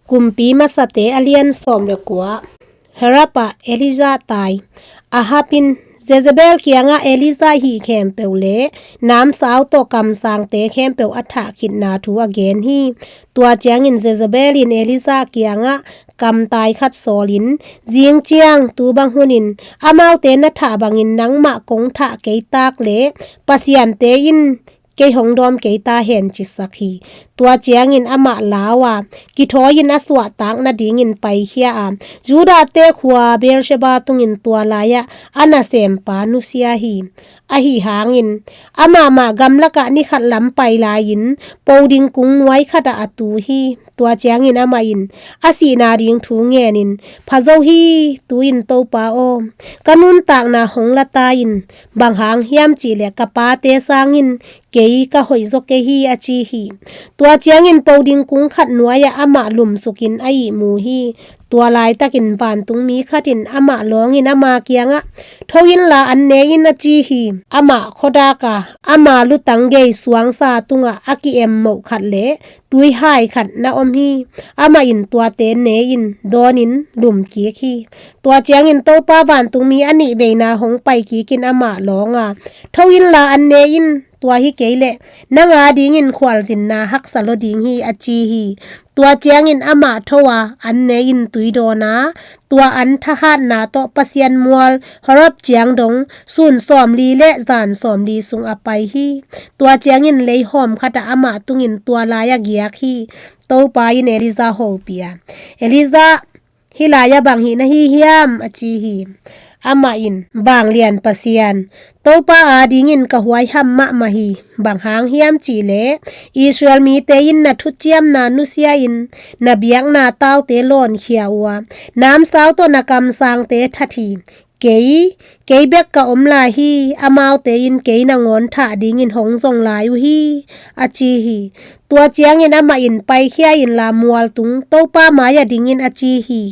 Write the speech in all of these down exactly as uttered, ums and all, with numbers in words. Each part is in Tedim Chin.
Kumpi Masate a lian sawm le kua. Herab ah Elijah tai. Ahab in Jezebel kiangah Elijah hih khempeuh le namsau tawh kamsangte khempeuh a thah khitna thu a gen hi. Tua ciangin Jezebel in Elijah kiangah kamtai khat sawlin, "Zing ciang tu bang hunin amaute na thah bangin nangmah kong thah kei tak le Pasiante in kei hong dawm kei ta hen," cisak hi. Tua ciangin amah lau a, kithawi-in a suahtak nadingin paikhia a, Judah-te khua Beersheba tungin tua lai-ah a nasempa nusia hi. Ahi hangin amah mah gamlakah ni khat lam pai lai-in poding kung nuai khatah a tu hi. Tua ciangin amah in a sihna ding thu ngenin, "Pha zo hi, tu-in Topa aw, ka nuntakna hong la ta in, bang hang hiam cihleh ka pate sangin kei ka hoih zaw kei hi," a ci hi. Tua ciangin poding kung khat nuai-ah amah lumsukin a ihmu hi. Tua laitakin vantungmi khat in amah lawngin ama kiangah, "Tho inla an ne in," a ci hi. Amah khuadak a, ama lutang gei suangsa tungah a ki-emmoh khat le tuihai khat na om hi. Amah in tuate ne-in dawnin lumkik hi. Tua ciangin Topa vantungmi a nihveina hong paikikin amah lawng a, "Tho inla an ne in, tua hi kei leh nang adingin khualzinna haksa lo ding hi," a ci hi. Tua ciangin amah tho a, an ne-in tui dawn a, tua an thahatna tawh Pasian mual Horeb ciang dong sun sawmli le zan sawmli sung a pai hi. Tua ciangin leihawm khatah amah tungin tua lai-ah giak hi. Topa in Elijah hopih a, "Elijah, hih lai-ah bang hih na hi hiam?" a ci hi. Amah in, "Vanglian Pasian, Topa adingin ka huaiham mahmah hi. Bang hang hiam cihleh Israel mite in na thuciamna nusia-in na biakna taute lawnkhia uh a, namsau tawh na kamsangte that hi. Kei, kei bek ka om lai hi, amaute in kei nangawn thah dingin hong zong lai uh hi," a ci hi. Tua ciangin amah in, "Paikhia inla mualtung Topa mai-ah dingin," a ci hi.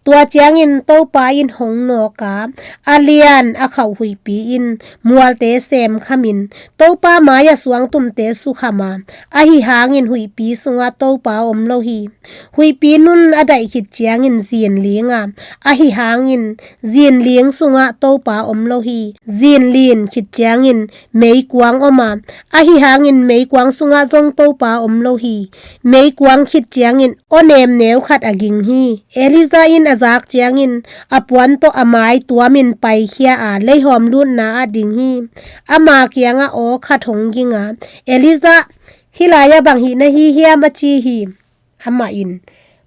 Tua ciangin Topa in hong nawk a, a lian a khauh huihpi in mualte semkhamin Topa mai-ah suangtumte sukham a, ahi hangin huihpi sungah Topa om lo hi. Huihpi nun a daih khit ciangin zin ling a, ahi hangin zin ling sungah Topa om lo hi. Zin lin khit ciangin meikuang om a, ahi hangin meikuang sungah zong Topa om lo hi. Meikuang khit ciangin aw nemneu khat a ging hi. Elijah in a zak ciangin a puan tawh a mai tuamin paikhia a, leihawm lutna ah ding hi. Ama kiangah aw khat hong ging a, 'Elijah, hih lai-ah bang hih na hi hiam?' a ci hi. Amah in,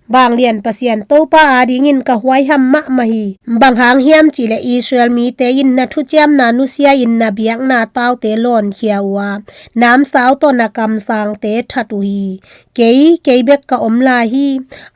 'Vanglian Pasian Topa adingin ka huaiham mahmah hi. Bang hang hiam cihleh Israel mite in na thuciamna nusia-in na biakna taute lawnkhia uh a, namsau tawh na kamsangte that uh hi. Kei, kei bek ka om lai hi.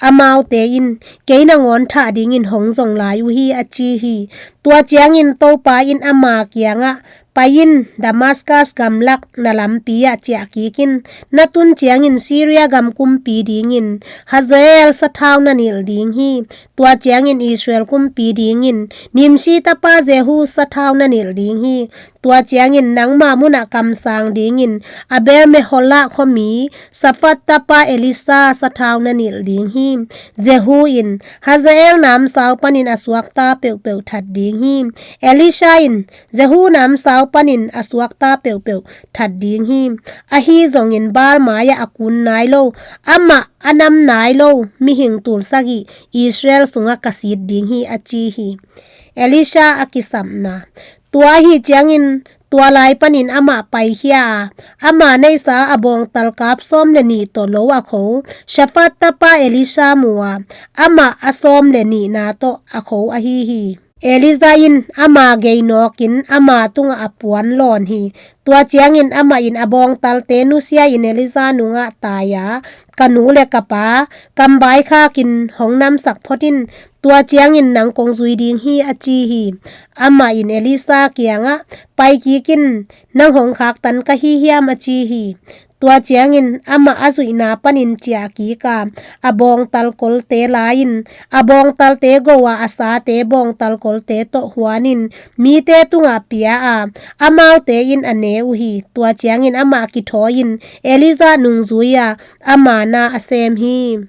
Amaute in kei nangawn thah dingin hong zong lai uh hi,' a ci hi. Tua ciangin Topa in ama kiangah, 'Pai in, Damascus gamlak na lampi ah ciah kik in. Na tun ciangin Syria gam kumpi dingin Hazael sathau na nilh ding hi. Tua ciangin Israel kumpi dingin Nimshi tapa Jehu sathau na nilh ding hi. Tua ciangin nangma munah kamsang dingin Abel Meholah khuami Shaphat tapa Elisha sathau na nilh ding hi. Jehu in Hazael namsau panin a suakta peuhpeuh that ding hi. Elisha in Jehu namsau panin a suakta peuhpeuh that ding hi. Ahi zongin Baal mai-ah a kun nai lo, amah a nam nai lo mihing tul sagih Israel sungah ka sit ding hi,' a ci hi. Elisha a kisapna. Tua ahi ciangin tua lai panin amah paikhia a, ama neihsa a bawngtal kap sawm le nih tawh lo a kho Shaphat tapa Elisha mu a, amah a sawm le nihna tawh a kho ahi hi. Elijah in ama gei nawkin ama tungah a puan lawn hi. Tua ciangin amah in a bawngtalte nusia-in Elijah nungah tai a, 'Ka nu le ka pa, kam vaikhakin hong namsak phot in, tua ciangin nang kong zui ding hi,' a ci hi. Amah in Elisha kiangah, 'Pai kik in, nang hong khaktan ka hi hiam?' a ci hi. Tua ciangin amah a zuihna panin ciah kik a, a bawngtal kolte la-in, a bawngtalte go a, a sate bawngtal kolte tawh huanin mite tungah pia a, amaute in a ne uh hi. Tua ciangin amah kithawi-in Elijah nungzui a, ama na a sem hi.